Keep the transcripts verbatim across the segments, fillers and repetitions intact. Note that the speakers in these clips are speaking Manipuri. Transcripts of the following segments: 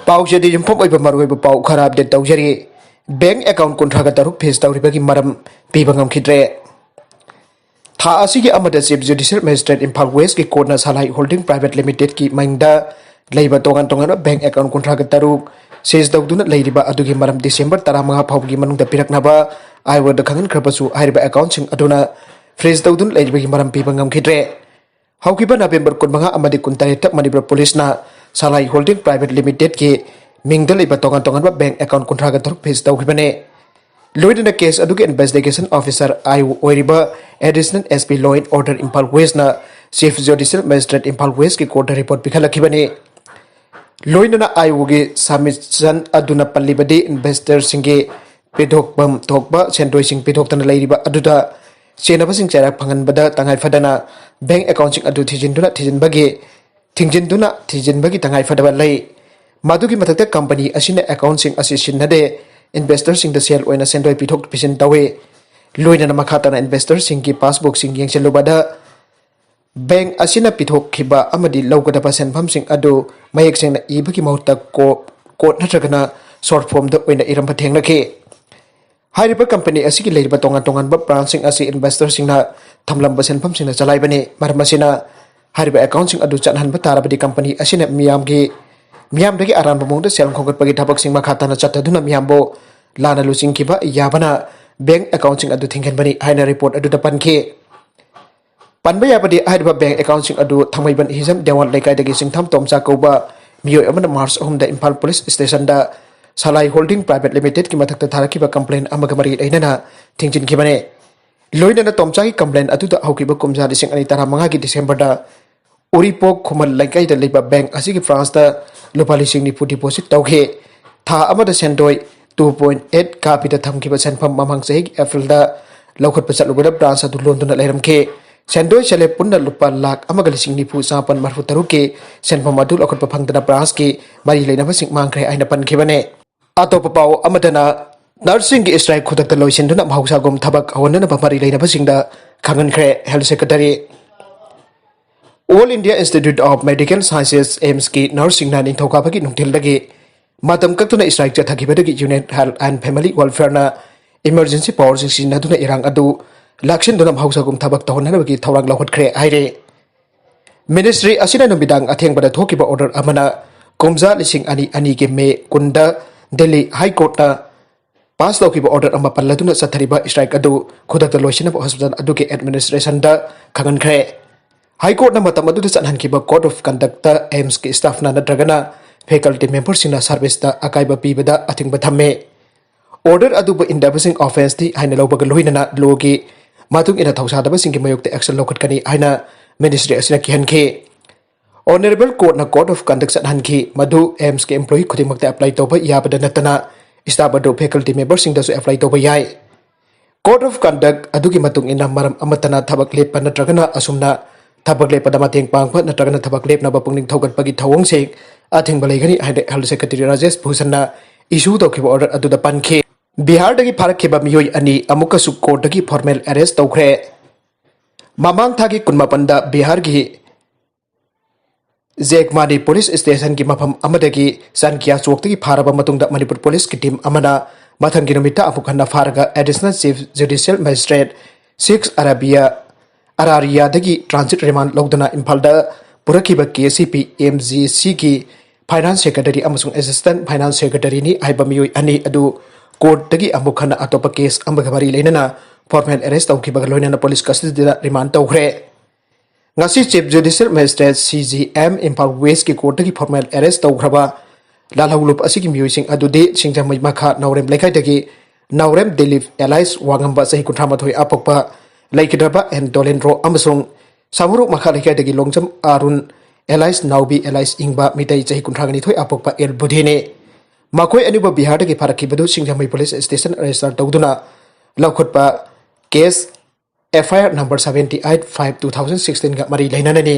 ꯄꯥꯎꯁꯤꯗꯤ ꯌꯨꯝꯐꯝ ꯑꯣꯏꯕ ꯃꯔꯨꯑꯣꯏꯕ ꯄꯥꯎ ꯈꯔ ꯑꯞꯗꯦꯠ ꯇꯧꯖꯔꯤ꯫ ꯕꯦꯡꯛ ꯑꯦꯀꯥꯎꯟꯠ ꯀꯨꯟꯊ꯭ꯔꯥꯒ ꯇꯔꯨꯛ ꯐ꯭ꯔꯤꯖ ꯇꯧꯔꯤꯕꯒꯤ ꯃꯔꯝ ꯄꯤꯕ ꯉꯝꯈꯤꯗ꯭ꯔꯦ꯫ ꯊꯥ ꯑꯁꯤꯒꯤ ꯑꯃꯗ ꯆꯤꯐ ꯖꯨꯗꯤꯁꯤꯌꯦꯜ ꯃꯦꯖꯤꯁꯇ꯭ꯔꯦꯠ ꯏꯝꯐꯥꯜ ꯋꯦꯁꯀꯤ ꯀꯣꯔꯠꯅ ꯁꯂꯥꯏ ꯍꯣꯜꯗꯤꯡ ꯄ꯭ꯔꯥꯏꯚꯦꯠ ꯂꯤꯃꯤꯇꯦꯗꯀꯤ ꯃꯤꯡꯗ ꯂꯩꯕ ꯇꯣꯉꯥꯟ ꯇꯣꯉꯥꯟꯕ ꯕꯦꯡꯛ ꯑꯦꯀꯥꯎꯟꯠ ꯀꯨꯟꯊ꯭ꯔꯥꯒ ꯇꯔꯨꯛ ꯁꯤꯖ ꯇꯧꯗꯨꯅ ꯂꯩꯔꯤꯕ ꯑꯗꯨꯒꯤ ꯃꯔꯝ ꯗꯤꯁꯦꯝꯕꯔ ꯇꯔꯥꯃꯉꯥ ꯐꯥꯎꯕꯒꯤ ꯃꯅꯨꯡꯗ ꯄꯤꯔꯛꯅꯕ ꯑꯥꯏ ꯑꯣꯗ ꯈꯪꯍꯟꯈ꯭ꯔꯕꯁꯨ ꯍꯥꯏꯔꯤꯕ ꯑꯦꯀꯥꯎꯟꯠꯁꯤꯡ ꯑꯗꯨꯅ ꯐ꯭ꯔꯤꯖ ꯇꯧꯗꯨꯅ ꯂꯩꯔꯤꯕꯒꯤ ꯃꯔꯝ ꯄꯤꯕ ꯉꯝꯈꯤꯗ꯭ꯔꯦ꯫ ꯍꯧꯈꯤꯕ ꯅꯕꯦꯝꯕꯔ ꯀꯨꯟꯃꯉꯥ ꯑꯃꯗꯤ ꯀꯨꯟꯇꯔꯦꯠꯇ ꯃꯅꯤꯄꯨꯔ ꯄꯨꯂꯤꯁꯅ ꯁꯂꯥꯏ ꯍꯣꯜꯗꯤꯡ ꯄ꯭ꯔꯥꯏꯚꯦꯠ ꯂꯤꯃꯤꯇꯦꯗꯀꯤ ꯃꯤꯡꯗ ꯂꯩꯕ ꯇꯣꯉꯥꯟ ꯇꯣꯉꯥꯟꯕ ꯕꯦꯡꯛ ꯑꯦꯀꯥꯎꯟꯠ ꯀꯨꯟꯊ꯭ꯔꯥꯒ ꯇꯔꯨꯛ ꯐ꯭ꯔꯤꯖ ꯇꯧꯈꯤꯕꯅꯤ꯫ ꯂꯣꯏꯅꯅ ꯀꯦꯁ ꯑꯗꯨꯒꯤ ꯏꯟꯚꯦꯁꯇꯤꯒꯦꯁꯟ ꯑꯣꯐꯤꯁꯔ ꯑꯥꯏ ꯑꯣ ꯑꯣꯏꯔꯤꯕ additional S P law and order Imphal ꯋꯦꯁꯅ ꯆꯤꯐ ꯖꯨꯗꯤꯁꯤꯌꯦꯜ ꯃꯦꯖꯤꯁꯇ꯭ꯔꯦꯠ ꯏꯝꯐꯥꯜ ꯋꯦꯁꯀꯤ ꯀꯣꯔꯠꯇ ꯔꯤꯄꯣꯔꯠ ꯄꯤꯈꯠꯂꯛꯈꯤꯕꯅꯤ꯫ ꯂꯣꯏꯅꯅ ꯑꯥꯏ ꯑꯣꯒꯤ ꯁꯕꯃꯤꯁꯟ ꯑꯗꯨꯅ ꯄꯜꯂꯤꯕꯗꯤ ꯏꯟꯚꯦꯁꯇꯔꯁꯤꯡꯒꯤ ꯄꯤꯊꯣꯛꯐꯝ ꯊꯣꯛꯄ ꯁꯦꯟꯗꯣꯏꯁꯤꯡ ꯄꯤꯊꯣꯛꯇꯅ ꯂꯩꯔꯤꯕ ꯑꯗꯨꯗ ꯆꯦꯟꯅꯕꯁꯤꯡ ꯆꯩꯔꯥꯛ ꯐꯪꯍꯟꯕꯗ ꯇꯉꯥꯏ ꯐꯗꯅ ꯕꯦꯡꯛ ꯑꯦꯀꯥꯎꯟꯠꯁꯤꯡ ꯑꯗꯨ ꯊꯤꯖꯤꯟꯗꯨꯅ ꯊꯤꯖꯤꯟꯕꯒꯤ ꯊꯤꯡꯖꯤꯟꯗꯨꯅ ꯊꯤꯖꯤꯟꯕꯒꯤ ꯇꯉꯥꯏ ꯐꯗꯕ ꯂꯩ꯫ ꯃꯗꯨꯒꯤ ꯃꯊꯛꯇ ꯀꯝꯄꯅꯤ ꯑꯁꯤꯅ ꯑꯦꯀꯥꯎꯟꯠꯁꯤꯡ ꯑꯁꯤ ꯁꯤꯟꯅꯗꯦ, ꯏꯟꯚꯦꯁꯇꯔꯁꯤꯡꯗ ꯁꯦꯜ ꯑꯣꯏꯅ ꯁꯦꯟꯗꯣꯏ ꯄꯤꯊꯣꯛ ꯄꯤꯁꯤꯟ ꯇꯧꯏ꯫ ꯂꯣꯏꯅꯅ ꯃꯈꯥ ꯇꯥꯅ ꯏꯟꯚꯦꯁꯇꯔꯁꯤꯡꯒꯤ ꯄꯥꯁꯕꯨꯛꯁꯤꯡ ꯌꯦꯡꯁꯤꯜꯂꯨꯕꯗ ꯕꯦꯡꯛ ꯑꯁꯤꯅ ꯄꯤꯊꯣꯛꯈꯤꯕ ꯑꯃꯗꯤ ꯂꯧꯒꯗꯕ ꯁꯦꯟꯐꯝꯁꯤꯡ ꯑꯗꯨ ꯃꯌꯦꯛ ꯁꯦꯡꯅ ꯏꯕꯒꯤ ꯃꯍꯨꯠꯇ ꯀꯣ-, ꯀꯣꯗ ꯅꯠꯇ꯭ꯔꯒꯅ ꯁꯣꯔꯠ ꯐꯣꯔꯝꯗ ꯑꯣꯏꯅ ꯏꯔꯝꯕ ꯊꯦꯡꯅꯈꯤ꯫ ꯍꯥꯏꯔꯤꯕ ꯀꯝꯄꯅꯤ ꯑꯁꯤꯒꯤ ꯂꯩꯔꯤꯕ ꯇꯣꯉꯥꯟ ꯇꯣꯉꯥꯟꯕ ꯕ꯭ꯔꯥꯟꯁꯁꯤꯡ ꯑꯁꯤ ꯏꯟꯚꯦꯁꯇꯔꯁꯤꯡꯅ ꯊꯝꯂꯝꯕ ꯁꯦꯟꯐꯝꯁꯤꯡꯅ ꯆꯂꯥꯏꯕꯅꯤ꯫ ꯃꯔꯝ ꯑꯁꯤꯅ ꯍꯥꯏꯔꯤꯕ ꯑꯦꯀꯥꯎꯟꯠꯁꯤꯡ ꯑꯗꯨ ꯆꯠꯍꯟꯕ ꯇꯥꯔꯕꯗꯤ ꯀꯝꯄꯅꯤ ꯑꯁꯤꯅ ꯃꯤꯌꯥꯝꯒꯤ, ꯃꯤꯌꯥꯝꯗꯒꯤ ꯑꯔꯥꯟꯕ ꯃꯑꯣꯡꯗ ꯁꯦꯜ ꯈꯣꯝꯒꯠꯄꯒꯤ ꯊꯕꯛꯁꯤꯡ ꯃꯈꯥ ꯇꯥꯅ ꯆꯠꯊꯗꯨꯅ ꯃꯤꯌꯥꯝꯕꯨ ꯂꯥꯟꯅ ꯂꯨꯆꯤꯡꯈꯤꯕ ꯌꯥꯕꯅ ꯕꯦꯡꯛ ꯑꯦꯀꯥꯎꯟꯠꯁꯤꯡ ꯑꯗꯨ ꯊꯤꯡꯍꯟꯕꯅꯤ ꯍꯥꯏꯅ ꯔꯤꯄꯣꯔꯠ ꯑꯗꯨꯗ ꯄꯟꯈꯤ꯫ ꯄꯟꯕ ꯌꯥꯕꯗꯤ ꯍꯥꯏꯔꯤꯕ ꯕꯦꯡꯛ ꯑꯦꯀꯥꯎꯟꯠꯁꯤꯡ ꯑꯗꯨ ꯊꯥꯡꯃꯩꯕꯟ ꯍꯤꯖꯝ ꯗꯦꯋꯥꯟ ꯂꯩꯀꯥꯏꯗꯒꯤ ꯆꯤꯡꯊꯥꯝ ꯇꯣꯝꯆꯥ ꯀꯧꯕ ꯃꯤꯑꯣꯏ ꯑꯃꯅ ꯃꯥꯔꯆ ꯑꯍꯨꯝꯗ ꯏꯝꯐꯥꯜ ꯄꯨꯂꯤꯁ ꯁ꯭ꯇꯦꯁꯟꯗ ꯁꯂꯥꯏ ꯍꯣꯜꯗꯤꯡ ꯄ꯭ꯔꯥꯏꯚꯦꯠ ꯂꯤꯃꯤꯇꯦꯗꯀꯤ ꯃꯊꯛꯇ ꯊꯥꯔꯛꯈꯤꯕ ꯀꯝꯄ꯭ꯂꯦꯟ ꯑꯃꯒ ꯃꯔꯤ ꯂꯩꯅꯅ ꯊꯤꯡꯖꯤꯟꯈꯤꯕꯅꯤ꯫ ꯂꯣꯏꯅꯅ ꯇꯣꯝꯆꯥꯒꯤ ꯀꯝꯄ꯭ꯂꯦꯟ ꯑꯗꯨꯗ ꯍꯧꯈꯤꯕ ꯀꯨꯝꯖꯥ ꯂꯤꯁꯤꯡ ꯑꯅꯤ ꯇꯔꯥꯃꯉꯥꯒꯤ ꯗꯤꯁꯦꯝꯕꯔꯗ ꯎꯔꯤꯄꯣꯛ ꯈꯨꯃꯟ ꯂꯩꯀꯥꯏꯗ ꯂꯩꯕ ꯕꯦꯡꯛ ꯑꯁꯤꯒꯤ ꯕ꯭ꯔꯥꯟꯁꯇ ꯂꯨꯄꯥ ꯂꯤꯁꯤꯡ ꯅꯤꯐꯨ ꯗꯤꯄꯣꯖꯤꯠ ꯇꯧꯈꯤ꯫ ꯊꯥ ꯑꯃꯗ ꯁꯦꯟꯗꯣꯏ two point eight ꯀꯥꯞꯄꯤꯗ ꯊꯝꯈꯤꯕ ꯁꯦꯟꯐꯝ ꯃꯃꯥꯡ ꯆꯍꯤꯒꯤ ꯑꯦꯄ꯭ꯔꯤꯜꯗ ꯂꯧꯈꯠꯄ ꯆꯠꯂꯨꯕꯗ ꯕ꯭ꯔꯥꯟꯁ ꯑꯗꯨ ꯂꯣꯟꯗꯨꯅ ꯂꯩꯔꯝꯈꯤ꯫ ꯁꯦꯟꯗꯣꯏ ꯁꯦꯜꯂꯦꯞ ꯄꯨꯟꯅ ꯂꯨꯄꯥ ꯂꯥꯈ ꯑꯃꯒ ꯂꯤꯁꯤꯡ ꯅꯤꯐꯨ ꯆꯥꯃꯥꯄꯟ ꯃꯔꯤꯐꯨ ꯇꯔꯨꯛꯀꯤ ꯁꯦꯟꯐꯝ ꯑꯗꯨ ꯂꯧꯈꯠꯄ ꯐꯪꯗꯅ ꯕ꯭ꯔꯥꯟꯁꯀꯤ ꯃꯔꯤ ꯂꯩꯅꯕꯁꯤꯡ ꯃꯥꯡꯈ꯭ꯔꯦ ꯍꯥꯏꯅ ꯄꯟꯈꯤꯕꯅꯤ꯫ ꯑꯇꯣꯞꯄ ꯄꯥꯎ ꯑꯃꯗꯅ, ꯅꯔꯁꯁꯤꯡꯒꯤ ꯁ꯭ꯇ꯭ꯔꯥꯏꯛ ꯈꯨꯗꯛꯇ ꯂꯣꯏꯁꯤꯟꯗꯨꯅ ꯃꯍꯧꯁꯥꯒꯨꯝ ꯊꯕꯛ ꯍꯧꯍꯟꯅꯅꯕ ꯃꯔꯤ ꯂꯩꯅꯕꯁꯤꯡꯗ ꯈꯪꯍꯟꯈ꯭ꯔꯦ health secretary. All India institute of medical sciences, ꯑꯦꯝꯁꯀꯤ ꯅꯔꯁꯁꯤꯡꯅ ꯅꯤꯡꯊꯧꯀꯥꯕꯒꯤ ꯅꯨꯡꯊꯤꯜꯗꯒꯤ ꯃꯇꯝ ꯀꯛꯇꯅ strike ꯆꯠꯊꯈꯤꯕꯗꯒꯤ Union Health and Family Welfare ꯅ emergency powers ꯁꯤꯖꯤꯟꯅꯗꯨꯅ ꯏꯔꯥꯡ ꯑꯗꯨ ꯂꯥꯛꯁꯤꯟꯗꯨꯅ ꯃꯍꯧꯁꯥꯒꯨꯝ ꯊꯕꯛ ꯇꯧꯍꯟꯅꯕꯒꯤ ꯊꯧꯔꯥꯡ ꯂꯧꯈꯠꯈ꯭ꯔꯦ ꯍꯥꯏꯔꯦ꯫ Ministry ꯑꯁꯤꯅ ꯅꯨꯃꯤꯗꯥꯡ ꯑꯊꯦꯡꯕꯗ ꯊꯣꯛꯈꯤꯕ order ꯑꯃꯅ ꯀꯨꯝꯖꯥ ꯂꯤꯁꯤꯡ ꯑꯅꯤ ꯑꯅꯤꯒꯤ May ꯀꯨꯟꯗ Delhi High Court ꯅ pass ꯇꯧꯈꯤꯕ order ꯑꯃ ꯄꯜꯂꯗꯨꯅ ꯆꯠꯊꯔꯤꯕ strike ꯑꯗꯨ ꯈꯨꯗꯛꯇ ꯂꯣꯏꯁꯤꯟꯅꯕ hospital ꯑꯗꯨꯒꯤ administration ꯗ ꯈꯪꯍꯟꯈ꯭ꯔꯦ꯫ High Court ꯅ ꯃꯇꯝ ꯑꯗꯨꯗ ꯆꯠꯍꯟꯈꯤꯕ code of conduct ꯇ AIIMS ꯀꯤ staff ꯅ ꯅꯠꯇ꯭ꯔꯒꯅ faculty member ꯁꯤꯡꯅ service ꯇ ꯑꯀꯥꯏꯕ ꯄꯤꯕꯗ ꯑꯊꯤꯡꯕ ꯊꯝꯃꯦ꯫ Order ꯑꯗꯨꯕꯨ ꯏꯟꯗꯕꯁꯤꯡ offence ꯅꯤ ꯍꯥꯏꯅ ꯂꯧꯕꯒ ꯂꯣꯏꯅꯅ law ꯒꯤ ꯃꯇꯨꯡ ꯏꯟꯅ ꯊꯧꯁꯥꯗꯕꯁꯤꯡꯒꯤ ꯃꯥꯌꯣꯛꯇ action ꯂꯧꯈꯠꯀꯅꯤ ꯍꯥꯏꯅ ministry ꯑꯁꯤꯅ ꯀꯤꯍꯟꯈꯤ꯫ Honourable Court ꯅ code of conduct ꯆꯠꯍꯟꯈꯤ, ꯃꯗꯨ AIIMS ꯀꯤ employee ꯈꯨꯗꯤꯡꯃꯛꯇ apply ꯇꯧꯕ ꯌꯥꯕꯗ ꯅꯠꯇꯅ staff ꯑꯗꯨ faculty member ꯁꯤꯡꯗꯁꯨ apply ꯇꯧꯕ ꯌꯥꯏ꯫ Code of conduct ꯑꯗꯨꯒꯤ ꯃꯇꯨꯡ ꯏꯟꯅ ꯃꯔꯝ ꯑꯃꯠꯇꯅ ꯊꯕꯛ ꯂꯦꯞꯄ ꯅꯠꯇ꯭ꯔꯒꯅ ꯑꯁꯨꯝꯅ ꯊꯕꯛ ꯂꯦꯞꯄꯗ ꯃꯇꯦꯡ ꯄꯥꯡꯕ ꯅꯠꯇ꯭ꯔꯒꯅ ꯊꯕꯛ ꯂꯦꯞꯅꯕ ꯄꯨꯛꯅꯤꯡ ꯊꯧꯒꯠꯄꯒꯤ ꯊꯧꯑꯣꯡꯁꯤꯡ ꯑꯊꯤꯡꯕ ꯂꯩꯒꯅꯤ ꯍꯥꯏꯅ Health Secretary ꯔꯥꯖꯦꯁ ꯚꯨꯁꯟꯅ issue ꯇꯧꯈꯤꯕ order ꯑꯗꯨꯗ ꯄꯟꯈꯤ꯫ ꯕꯤꯍꯥꯔꯗꯒꯤ ꯐꯥꯔꯛꯈꯤꯕ ꯃꯤꯑꯣꯏ ꯑꯅꯤ ꯑꯃꯨꯛꯀꯁꯨ court ꯇꯒꯤ formal arrest ꯇꯧꯈ꯭ꯔꯦ꯫ ꯃꯃꯥꯡ ꯊꯥꯒꯤ ꯀꯨꯟꯃꯥꯄꯟꯗ ꯕꯤꯍꯥꯔꯒꯤ ꯖꯦꯒꯃꯥꯅꯤ police station ꯒꯤ ꯃꯐꯝ ꯑꯃꯗꯒꯤ ꯆꯟꯀꯤꯌꯥ ꯆꯣꯛꯇꯒꯤ ꯐꯥꯔꯕ ꯃꯇꯨꯡꯗ ꯃꯅꯤꯄꯨꯔ police ꯀꯤ team ꯑꯃꯅ ꯃꯊꯪꯒꯤ ꯅꯨꯃꯤꯠꯇ ꯑꯃꯨꯛ ꯍꯟꯅ ꯐꯥꯔꯒ Additional Chief Judicial Magistrate six ꯑꯔꯥꯕꯤꯌꯥ, ꯑꯔꯥꯔꯤꯌꯥꯗꯒꯤ transit remand ꯂꯧꯗꯨꯅ ꯏꯝꯐꯥꯜꯗ ꯄꯨꯔꯛꯈꯤꯕ KCP MGC ꯒꯤ Finance Secretary ꯑꯃꯁꯨꯡ Assistant Finance Secretary ꯅꯤ ꯍꯥꯏꯕ ꯃꯤꯑꯣꯏ ꯑꯅꯤ ꯑꯗꯨ court ꯇꯒꯤ ꯑꯃꯨꯛ ꯍꯟꯅ ꯑꯇꯣꯞꯄ case ꯑꯃꯒ ꯃꯔꯤ ꯂꯩꯅꯅ formal arrest ꯇꯧꯈꯤꯕꯒ ꯂꯣꯏꯅꯅ police custody ꯗ remand ꯇꯧꯈ꯭ꯔꯦ꯫ ꯉꯁꯤ Chief Judicial Magistrate CJM Imphal West ꯀꯤ court ꯇꯒꯤ formal arrest ꯇꯧꯈ꯭ꯔꯕ ꯂꯥꯜꯍꯧꯂꯨꯞ ꯑꯁꯤꯒꯤ ꯃꯤꯑꯣꯏꯁꯤꯡ ꯑꯗꯨꯗꯤ ꯁꯤꯡꯖꯃꯩ ꯃꯈꯥ ꯅꯥꯎꯔꯦꯝ ꯂꯩꯀꯥꯏꯗꯒꯤ ꯅꯥꯎꯔꯦꯝ ꯗꯤꯂꯤꯞ alias ꯋꯥꯉꯝꯕ ꯆꯍꯤ ꯀꯨꯟꯊ꯭ꯔꯥ ꯃꯥꯊꯣꯏ ꯑꯄꯣꯛꯄ ꯂꯩꯈꯤꯗ꯭ꯔꯕ ꯑꯦꯟ ꯗꯣꯂꯦꯟꯗ꯭ꯔꯣ ꯑꯃꯁꯨꯡ ꯁꯥꯃꯨꯔꯣꯛ ꯃꯈꯥ ꯂꯩꯀꯥꯏꯗꯒꯤ ꯂꯣꯡꯖꯝ ꯑꯥꯔꯨꯟ alias ꯅꯥꯎꯕꯤ alias ꯏꯪꯕ ꯃꯤꯇꯩ ꯆꯍꯤ ꯀꯨꯟꯊ꯭ꯔꯥ ꯅꯤꯊꯣꯏ ꯑꯄꯣꯛꯄ ꯑꯦꯜ ꯕꯨꯙꯤꯅꯤ꯫ ꯃꯈꯣꯏ ꯑꯅꯤꯕꯨ ꯕꯤꯍꯥꯔꯗꯒꯤ ꯐꯥꯔꯛꯈꯤꯕꯗꯨ ꯁꯤꯡꯖꯃꯩ police station register ꯇꯧꯗꯨꯅ ꯂꯧꯈꯠꯄ case FIR number seventy eight five two thousand sixteen ꯒ ꯃꯔꯤ ꯂꯩꯅꯅꯅꯤ꯫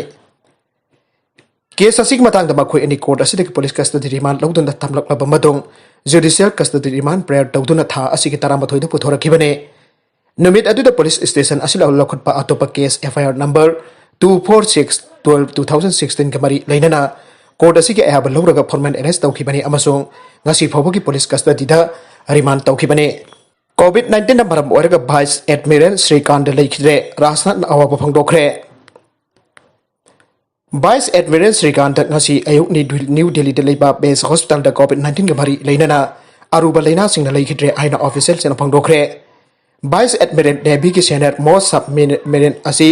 Case ꯑꯁꯤꯒꯤ ꯃꯇꯥꯡꯗ ꯃꯈꯣꯏ ꯑꯅꯤ court ꯑꯁꯤꯗꯒꯤ police custody remand ꯂꯧꯗꯨꯅ ꯊꯝꯂꯛꯂꯕ ꯃꯇꯨꯡ judicial custody remand prayer ꯇꯧꯗꯨꯅ ꯊꯥ ꯑꯁꯤꯒꯤ ꯇꯔꯥꯃꯥꯊꯣꯏꯗ ꯄꯨꯊꯣꯔꯛꯈꯤꯕꯅꯤ꯫ ꯅꯨꯃꯤꯠ ꯑꯗꯨꯗ police station ꯑꯁꯤꯗ ꯂꯧꯈꯠꯄ ꯑꯇꯣꯞꯄ case FIR number two four six twelve two thousand sixteen ꯒ ꯃꯔꯤ ꯂꯩꯅꯅ ꯀꯣꯔꯠ ꯑꯁꯤꯒꯤ ꯑꯌꯥꯕ ꯂꯧꯔꯒ ꯐꯣꯔꯃꯦꯜ ꯑꯦꯔꯦꯁ ꯇꯧꯈꯤꯕꯅꯤ ꯑꯃꯁꯨꯡ ꯉꯁꯤ ꯐꯥꯎꯕꯒꯤ ꯄꯨꯂꯤꯁ ꯀꯁꯇꯗꯤꯗ ꯔꯤꯃꯥꯟ ꯇꯧꯈꯤꯕꯅꯤ꯫ ꯀꯣꯚꯤꯗ ꯅꯥꯏꯟꯇꯤꯟꯅ ꯃꯔꯝ ꯑꯣꯏꯔꯒ ꯚꯥꯏꯁ ꯑꯦꯗꯃꯤꯔꯦꯜ ꯁ꯭ꯔꯤꯀꯥꯟꯇ ꯂꯩꯈꯤꯗ꯭ꯔꯦ꯫ ꯔꯥꯖꯅꯥꯊꯅ ꯑꯋꯥꯕ ꯐꯣꯡꯗꯣꯛꯈ꯭ꯔꯦ꯫ ꯚꯥꯏꯁ ꯑꯦꯗꯃꯤꯔꯦꯜ ꯁ꯭ꯔꯤꯀꯥꯟꯇ ꯉꯁꯤ ꯑꯌꯨꯛ ꯅ꯭ꯌꯨ ꯗꯤꯜꯂꯤꯗ ꯂꯩꯕ ꯕꯦꯁ ꯍꯣꯁꯄꯤꯇꯥꯜꯗ ꯀꯣꯚꯤꯗ ꯅꯥꯏꯟꯇꯤꯟꯒ ꯃꯔꯤ ꯂꯩꯅꯅ ꯑꯔꯨꯕ ꯂꯩꯅꯥꯁꯤꯡꯅ ꯂꯩꯈꯤꯗ꯭ꯔꯦ ꯍꯥꯏꯅ ꯑꯣꯐꯤꯁꯤꯌꯦꯜꯁꯤꯡꯅ ꯐꯣꯡꯗꯣꯛꯈ꯭ꯔꯦ꯫ ꯚꯥꯏꯁ ꯑꯦꯗꯃꯤꯔꯦꯜ ꯅꯦꯚꯤꯒꯤ ꯁꯦꯅꯤꯌꯔ ꯃꯣꯁ ꯁꯕ ꯃꯦꯔꯤꯟ ꯑꯁꯤ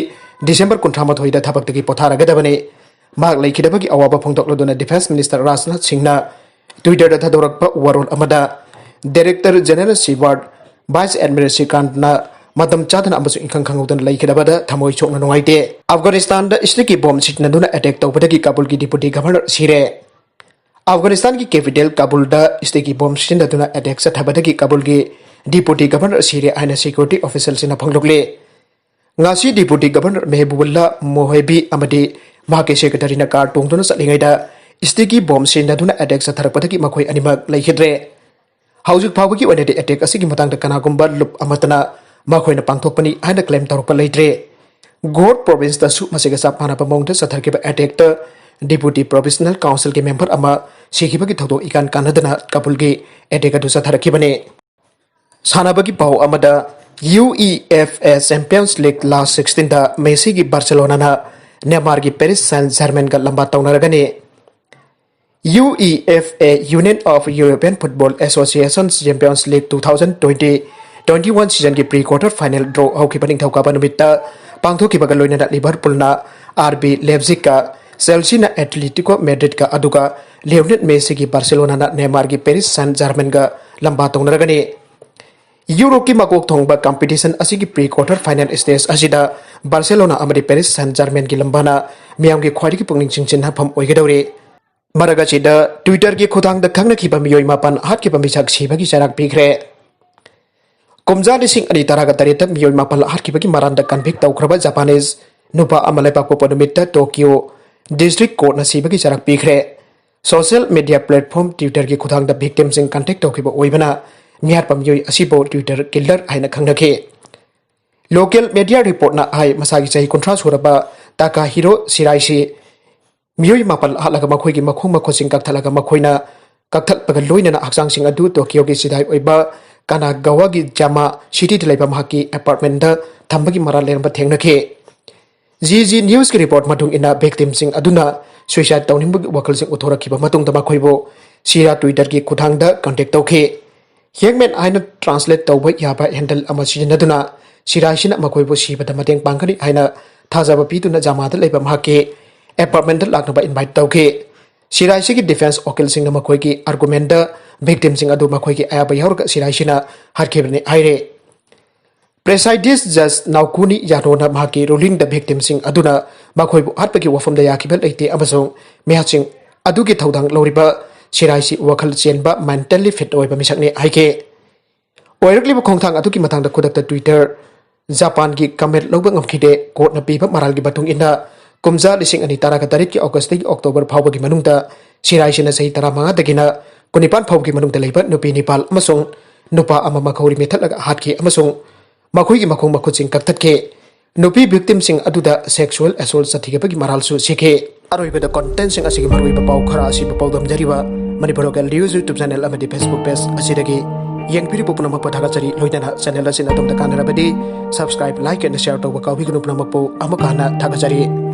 ꯗꯤꯁꯦꯝꯕꯔ ꯀꯨꯟꯊ꯭ꯔꯥ ꯃꯥꯊꯣꯏꯗ ꯊꯕꯛꯇꯒꯤ ꯄꯣꯊꯥꯔꯒꯗꯕꯅꯤ꯫ ꯃꯍꯥꯛ ꯂꯩꯈꯤꯗꯕꯒꯤ ꯑꯋꯥꯕ ꯐꯣꯡꯗꯣꯛꯂꯗꯨꯅ ꯗꯤꯐꯦꯟꯁ ꯃꯤꯅꯤꯁꯇꯔ ꯔꯥꯖꯅꯥꯊ ꯁꯤꯡꯅ ꯇ꯭ꯋꯤꯇꯔꯗ ꯊꯥꯗꯣꯔꯛꯄ ꯋꯥꯔꯣꯜ ꯑꯃꯗ, ꯗꯥꯏꯔꯦꯛꯇꯔ ꯖꯦꯅꯦꯔꯦꯜ ꯁꯤꯋꯥꯔꯗ, ꯚꯥꯏꯁ ꯑꯦꯗꯃꯤꯔꯦꯜ ꯁ꯭ꯔꯤꯀꯥꯟꯇꯅ ꯃꯇꯝ ꯆꯥꯗꯅ ꯑꯃꯁꯨꯡ ꯏꯈꯪ ꯈꯪꯍꯧꯗꯅ ꯂꯩꯈꯤꯗꯕꯗ ꯊꯃꯣꯏ ꯁꯣꯛꯅ ꯅꯨꯡꯉꯥꯏꯇꯦ꯫ ꯑꯐꯒꯥꯅꯤꯁꯇꯥꯟꯗ ꯏꯁꯇꯤꯀꯤ ꯕꯣꯝ ꯁꯤꯖꯤꯟꯅꯗꯨꯅ ꯑꯦꯇꯦꯛ ꯇꯧꯕꯗꯒꯤ ꯀꯥꯕꯨꯜꯒꯤ ꯗꯤꯄꯨꯇꯤ ꯒꯚꯔꯅꯔ ꯁꯤꯔꯦ꯫ ꯑꯐꯒꯥꯅꯤꯁꯇꯥꯟꯒꯤ ꯀꯦꯄꯤꯇꯦꯜ ꯀꯥꯕꯨꯜꯗ ꯏꯁꯇꯤꯀꯤ ꯕꯣꯝ ꯁꯤꯖꯤꯟꯅꯗꯨꯅ ꯑꯦꯇꯦꯛ ꯆꯠꯊꯕꯗꯒꯤ ꯀꯥꯕꯨꯜꯒꯤ ꯗꯤꯄꯨꯇꯤ ꯒꯚꯔꯅꯔ ꯁꯤꯔꯦ ꯍꯥꯏꯅ ꯁꯦꯀ꯭ꯌꯨꯔꯤꯇꯤ ꯑꯣꯐꯤꯁꯤꯌꯦꯜꯁꯤꯡꯅ ꯐꯣꯡꯗꯣꯛꯂꯤ꯫ ꯉꯁꯤ ꯗꯤꯄꯨꯇꯤ ꯒꯚꯔꯅꯔ ꯃꯦꯍꯕꯨꯕꯨꯜꯂꯥ ꯃꯣꯍꯦꯕꯤ ꯑꯃꯗꯤ ꯃꯍꯥꯛꯀꯤ ꯁꯦꯀ꯭ꯔꯦꯇꯔꯤꯅ ꯀꯥꯔ ꯇꯣꯡꯗꯨꯅ ꯆꯠꯂꯤꯉꯩꯗ ꯏꯁꯇꯤꯀꯤ ꯕꯣꯝ ꯁꯤꯖꯤꯟꯅꯗꯨꯅ ꯑꯦꯇꯦꯛ ꯆꯠꯊꯔꯛꯄꯗꯒꯤ ꯃꯈꯣꯏ ꯑꯅꯤꯃꯛ ꯂꯩꯈꯤꯗ꯭ꯔꯦ꯫ ꯍꯧꯖꯤꯛ ꯐꯥꯎꯕꯒꯤ ꯑꯣꯏꯅꯗꯤ ꯑꯦꯇꯦꯛ ꯑꯁꯤꯒꯤ ꯃꯇꯥꯡꯗ ꯀꯅꯥꯒꯨꯝꯕ ꯂꯨꯞ ꯑꯃꯠꯇꯅ ꯃꯈꯣꯏꯅ ꯄꯥꯡꯊꯣꯛꯄꯅꯤ ꯍꯥꯏꯅ ꯀ꯭ꯂꯦꯝ ꯇꯧꯔꯛꯄ ꯂꯩꯇ꯭ꯔꯦ꯫ ꯒꯣꯔ ꯄ꯭ꯔꯣꯚꯤꯟꯁꯇꯁꯨ ꯃꯁꯤꯒ ꯆꯞ ꯃꯥꯟꯅꯕ ꯃꯑꯣꯡꯗ ꯆꯠꯊꯈꯤꯕ ꯑꯦꯇꯦꯛꯇ ꯗꯤꯄꯨꯇꯤ ꯄ꯭ꯔꯣꯚꯤꯟꯁꯅꯦꯜ ꯀꯥꯎꯟꯁꯤꯜꯒꯤ ꯃꯦꯝꯕꯔ ꯑꯃ ꯁꯤꯈꯤꯕꯒꯤ ꯊꯧꯗꯣꯛ ꯏꯀꯥꯟ ꯀꯥꯟꯅꯗꯅ ꯀꯥꯕꯨꯜꯒꯤ ꯑꯦꯇꯦꯛ ꯑꯗꯨ ꯆꯠꯊꯔꯛꯈꯤꯕꯅꯤ꯫ ꯁꯥꯟꯅꯕꯒꯤ ꯄꯥꯎ ꯑꯃꯗ, U E F A champions league last ꯁꯤꯛꯁꯇꯤꯟꯗ ꯃꯦꯁꯤꯒꯤ ꯕꯥꯔꯁꯦꯂꯣꯅꯥꯅ ꯅꯦꯃꯥꯔꯒꯤ ꯄꯦꯔꯤꯁ ꯁꯦꯟ ꯖꯔꯃꯦꯟꯒ ꯂꯝꯕꯥ ꯇꯧꯅꯔꯒꯅꯤ꯫ U E F A, Union of European Football Associations, Champions League two thousand twenty twenty one seasonꯒꯤ pre quarter final draw ꯍꯧꯈꯤꯕ ꯅꯤꯡꯊꯧꯀꯥꯕ ꯅꯨꯃꯤꯠꯇ ꯄꯥꯡꯊꯣꯛꯈꯤꯕꯒ ꯂꯣꯏꯅꯅ ꯂꯤꯚꯔꯄꯨꯜꯅ ꯑꯥꯔ ꯕꯤ ꯂꯦꯞꯖꯤꯛꯀ, ꯆꯦꯜꯁꯤꯅ ꯑꯦꯠꯂꯦꯇꯤꯀꯣ ꯃꯦꯗ꯭ꯔꯤꯗꯀ, ꯑꯗꯨꯒ ꯂꯤꯑꯣꯅꯦꯜ ꯃꯦꯁꯤꯒꯤ ꯕꯥꯔꯁꯦꯂꯣꯅꯥꯅ ꯅꯦꯃꯥꯔꯒꯤ ꯄꯦꯔꯤꯁ ꯁꯦꯟ ꯖꯔꯃꯦꯟꯒ ꯂꯝꯕꯥ ꯇꯧꯅꯔꯒꯅꯤ꯫ ꯌꯨꯔꯣꯞꯀꯤ ꯃꯀꯣꯛ ꯊꯣꯡꯕ ꯀꯝꯄꯤꯇꯤꯁꯟ ꯑꯁꯤꯒꯤ pre quarter final stage ꯑꯁꯤꯗ ꯕꯥꯔꯁꯦꯂꯣꯅꯥ ꯑꯃꯗꯤ ꯄꯦꯔꯤꯁ ꯁꯦꯟ ꯖꯔꯃꯦꯟꯒꯤ ꯂꯝꯕꯥꯅ ꯃꯤꯌꯥꯝꯒꯤ ꯈ꯭ꯋꯥꯏꯗꯒꯤ ꯄꯨꯛꯅꯤꯡ ꯆꯤꯡꯁꯤꯟꯅꯐꯝ ꯑꯣꯏꯒꯗꯧꯔꯤ꯫ ꯃꯔꯛ ꯑꯁꯤꯗ ꯇ꯭ꯋꯤꯇꯔꯒꯤ ꯈꯨꯠꯊꯥꯡꯗ ꯈꯪꯅꯈꯤꯕ ꯃꯤꯑꯣꯏ ꯃꯥꯄꯟ ꯍꯥꯠꯈꯤꯕ ꯃꯤꯁꯛ ꯁꯤꯕꯒꯤ ꯆꯩꯔꯥꯛ ꯄꯤꯈ꯭ꯔꯦ꯫ ꯀꯨꯝꯖꯥ ꯂꯤꯁꯤꯡ ꯑꯅꯤ ꯇꯔꯥꯒ ꯇꯔꯦꯠꯇ ꯃꯤꯑꯣꯏ ꯃꯥꯄꯟ ꯍꯥꯠꯈꯤꯕꯒꯤ ꯃꯔꯥꯟꯗ ꯀꯟꯚꯤꯛ ꯇꯧꯈ꯭ꯔꯕ ꯖꯄꯥꯅꯤꯁ ꯅꯨꯄꯥ ꯑꯃ ꯂꯩꯕꯥꯛꯄꯣꯛꯄ ꯅꯨꯃꯤꯠꯇ ꯇꯣꯀꯤꯌꯣ ꯗꯤꯁꯇ꯭ꯔꯤꯛ ꯀꯣꯔꯠꯅ ꯁꯤꯕꯒꯤ ꯆꯩꯔꯥꯛ ꯄꯤꯈ꯭ꯔꯦ꯫ ꯁꯣꯁꯤꯌꯦꯜ ꯃꯤꯗꯤꯌꯥ ꯄ꯭ꯂꯦꯠꯐꯣꯔꯝ ꯇ꯭ꯋꯤꯇꯔꯒꯤ ꯈꯨꯠꯊꯥꯡꯗ ꯚꯤꯛꯇꯤꯝꯁꯤꯡ ꯀꯟꯇꯦꯛ ꯇꯧꯈꯤꯕ ꯑꯣꯏꯕꯅ ꯃꯤꯍꯥꯠꯄ ꯃꯤꯑꯣꯏ ꯑꯁꯤꯕꯨ ꯇ꯭ꯋꯤꯇꯔ ꯀꯤꯜꯂꯔ ꯍꯥꯏꯅ ꯈꯪꯅꯈꯤ꯫ ꯂꯣꯀꯦꯜ ꯃꯤꯗꯤꯌꯥ ꯔꯤꯄꯣꯔꯠꯅ ꯍꯥꯏ, ꯃꯁꯥꯒꯤ ꯆꯍꯤ ꯀꯨꯟꯊ꯭ꯔꯥ ꯁꯨꯔꯕ ꯇꯥꯀꯥꯍꯤꯔꯣ ꯁꯤꯔꯥꯏꯁꯤ ꯃꯤꯑꯣꯏ ꯃꯥꯄꯜ ꯍꯥꯠꯂꯒ ꯃꯈꯣꯏꯒꯤ ꯃꯈꯣꯡ ꯃꯈꯨꯠꯁꯤꯡ ꯀꯛꯊꯠꯂꯒ ꯃꯈꯣꯏꯅ ꯀꯛꯊꯠꯄꯒ ꯂꯣꯏꯅꯅ ꯍꯛꯆꯥꯡꯁꯤꯡ ꯑꯗꯨ ꯇꯣꯀꯤꯌꯣꯒꯤ ꯁꯤꯗꯥꯏ ꯑꯣꯏꯕ ꯀꯥꯅꯥꯒꯥꯋꯥꯒꯤ ꯖꯥꯃꯥ ꯁꯤꯇꯤꯗ ꯂꯩꯕ ꯃꯍꯥꯛꯀꯤ ꯑꯦꯄꯥꯔꯠꯃꯦꯟꯗ ꯊꯝꯕꯒꯤ ꯃꯔꯥꯜ ꯂꯩꯔꯝꯕ ꯊꯦꯡꯅꯈꯤ꯫ ꯖꯤ ꯖꯤ ꯅ꯭ꯌꯨꯁꯀꯤ ꯔꯤꯄꯣꯔꯠ ꯃꯇꯨꯡ ꯏꯟꯅ, ꯚꯤꯛꯇꯤꯝꯁꯤꯡ ꯑꯗꯨꯅ ꯁꯨꯏꯁꯥꯏꯗ ꯇꯧꯅꯤꯡꯕꯒꯤ ꯋꯥꯈꯜꯁꯤꯡ ꯎꯠꯊꯣꯔꯛꯈꯤꯕ ꯃꯇꯨꯡꯗ ꯃꯈꯣꯏꯕꯨ ꯁꯤꯔꯥ ꯇ꯭ꯋꯤꯇꯔꯒꯤ ꯈꯨꯠꯊꯥꯡꯗ ꯀꯟꯇꯦꯛ ꯇꯧꯈꯤ꯫ ꯍꯦꯡꯃꯦꯟ ꯍꯥꯏꯅ ꯇ꯭ꯔꯥꯟꯁꯂꯦꯠ ꯇꯧꯕ ꯌꯥꯕ ꯍꯦꯟꯗꯜ ꯑꯃ ꯁꯤꯖꯤꯟꯅꯗꯨꯅ ꯁꯤꯔꯥꯏꯁꯤꯅ ꯃꯈꯣꯏꯕꯨ ꯁꯤꯕꯗ ꯃꯇꯦꯡ ꯄꯥꯡꯒꯅꯤ ꯍꯥꯏꯅ ꯊꯥꯖꯕ ꯄꯤꯗꯨꯅ ꯖꯥꯃꯥꯗ ꯂꯩꯕ ꯃꯍꯥꯛꯀꯤ ꯑꯦꯄꯥꯔꯠꯃꯦꯟꯗ ꯂꯥꯛꯅꯕ ꯏꯟꯚꯥꯏꯠ ꯇꯧꯈꯤ꯫ ꯁꯤꯔꯥꯏꯁꯤꯒꯤ ꯗꯤꯐꯦꯟꯁ ꯋꯀꯤꯜꯁꯤꯡꯅ ꯃꯈꯣꯏꯒꯤ ꯑꯥꯔꯒꯨꯃꯦꯟꯗ ꯚꯤꯛꯇꯤꯝꯁꯤꯡ ꯑꯗꯨ ꯃꯈꯣꯏꯒꯤ ꯑꯌꯥꯕ ꯌꯥꯎꯔꯒ ꯁꯤꯔꯥꯏꯁꯤꯅ ꯍꯥꯠꯈꯤꯕꯅꯤ ꯍꯥꯏꯔꯦ꯫ ꯄ꯭ꯔꯦꯁꯥꯏꯗꯤꯁ ꯖꯖ ꯅꯥꯎꯀꯨꯅꯤ ꯌꯥꯅꯣꯅ ꯃꯍꯥꯛꯀꯤ ꯔꯨꯂꯤꯡꯗ ꯚꯤꯛꯇꯤꯝꯁꯤꯡ ꯑꯗꯨꯅ ꯃꯈꯣꯏꯕꯨ ꯍꯥꯠꯄꯒꯤ ꯋꯥꯐꯝꯗ ꯌꯥꯈꯤꯕ ꯂꯩꯇꯦ ꯑꯃꯁꯨꯡ ꯃꯤꯍꯥꯠꯁꯤꯡ ꯑꯗꯨꯒꯤ ꯊꯧꯗꯥꯡ ꯂꯧꯔꯤꯕ ꯁꯤꯔꯥꯏꯁꯤ ꯋꯥꯈꯜ ꯆꯦꯟꯕ, ꯃꯦꯟꯇꯦꯜꯂꯤ ꯐꯤꯠ ꯑꯣꯏꯕ ꯃꯤꯁꯛꯅꯤ ꯍꯥꯏꯈꯤ꯫ ꯑꯣꯏꯔꯛꯂꯤꯕ ꯈꯣꯡꯊꯥꯡ ꯑꯗꯨꯒꯤ ꯃꯇꯥꯡꯗ ꯈꯨꯗꯛꯇ ꯇ꯭ꯋꯤꯇꯔ ꯖꯄꯥꯟꯒꯤ ꯀꯃꯦꯟ ꯂꯧꯕ ꯉꯝꯈꯤꯗꯦ꯫ ꯀꯣꯔꯠꯅ ꯄꯤꯕ ꯃꯔꯥꯜꯒꯤ ꯃꯇꯨꯡ ꯏꯟꯅ, ꯀꯨꯝꯖꯥ ꯂꯤꯁꯤꯡ ꯑꯅꯤ ꯇꯔꯥꯒ ꯇꯔꯦꯠꯀꯤ ꯑꯣꯒꯁꯇꯒꯤ ꯑꯣꯛꯇꯣꯕꯔ ꯐꯥꯎꯕꯒꯤ ꯃꯅꯨꯡꯗ ꯁꯤꯔꯥꯏꯁꯤꯅ ꯆꯍꯤ ꯇꯔꯥꯃꯉꯥꯗꯒꯤꯅ ꯀꯨꯟꯅꯤꯄꯥꯟ ꯐꯥꯎꯕꯒꯤ ꯃꯅꯨꯡꯗ ꯂꯩꯕ ꯅꯨꯄꯤ ꯅꯤꯄꯥꯜ ꯑꯃꯁꯨꯡ ꯅꯨꯄꯥ ꯑꯃ ꯃꯈꯧꯔꯤ ꯃꯦꯊꯠꯂꯒ ꯍꯥꯠꯈꯤ ꯑꯃꯁꯨꯡ ꯃꯈꯣꯏꯒꯤ ꯃꯈꯣꯡ ꯃꯈꯨꯠꯁꯤꯡ ꯀꯛꯊꯠꯈꯤ꯫ ꯅꯨꯄꯤ ꯚꯤꯛꯇꯤꯝꯁꯤꯡ ꯑꯗꯨꯗ ꯁꯦꯛꯁꯨꯑꯦꯜ ꯑꯦꯁꯣꯜꯠ ꯆꯠꯊꯤꯒꯕꯒꯤ ꯃꯔꯥꯜꯁꯨ ꯁꯤꯈꯤ꯫ ꯑꯔꯣꯏꯕꯗ ꯀꯣꯟꯇꯦꯟꯁꯤꯡ ꯑꯁꯤꯒꯤ ꯃꯔꯨꯑꯣꯏꯕ ꯄꯥꯎ ꯈꯔ ꯑꯁꯤꯕꯨ ꯄꯥꯎꯗꯝꯖꯔꯤꯕ Manipur local news YouTube channel ꯑꯃꯗꯤ Facebook ꯄꯦꯖ ꯑꯁꯤꯗꯒꯤ꯫ ꯌꯦꯡꯕꯤꯔꯤꯕ ꯄꯨꯝꯅꯃꯛꯄꯨ ꯊꯥꯒꯠꯆꯔꯤ꯫ ꯂꯣꯏꯅꯅ ꯆꯦꯅꯦꯜ ꯑꯁꯤꯅ ꯑꯗꯣꯝꯗ ꯀꯥꯟꯅꯔꯕꯗꯤ subscribe, like and share ꯇꯧꯕ ꯀꯥꯎꯕꯤꯒꯅꯨ꯫ ꯄꯨꯝꯅꯃꯛꯄꯨ ꯑꯃꯨꯛꯀ ꯍꯟꯅ ꯊꯥꯒꯠꯆꯔꯤ꯫